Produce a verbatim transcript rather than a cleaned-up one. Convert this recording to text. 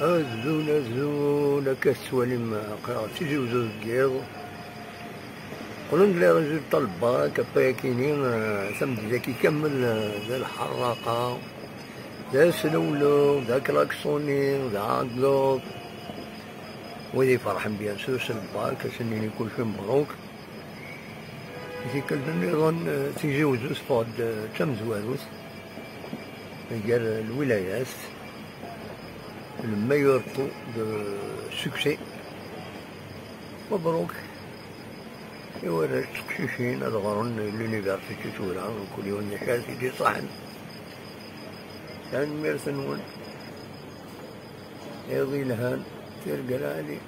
Azul, azul, akka tettwalim, aql-aɣ d Tizi Wezzu deg yiḍ. Qqlen-d les résultats n le bac, après akini, eh, tameddit-agi kamel, eh, d lḥerraqa, d aslewlew, d aklaksuni, d aɛeggeḍ. Wid iferḥen, bien sûr, s le bac, ad sen-nini kulci mebruk. Tikkelt nniḍen, eh, Tizi Wezzu teffeɣ-d, eh, d tamezwarut gar lwilayat, le meilleur taux de succès. Mebruk i warrac d teqcicin ad ɣren l'université tura, mkul yiwen d acu ara t-id-iṣaḥen. Tanemmirt-nwen. Iḍ yelhan, tirga lɛali.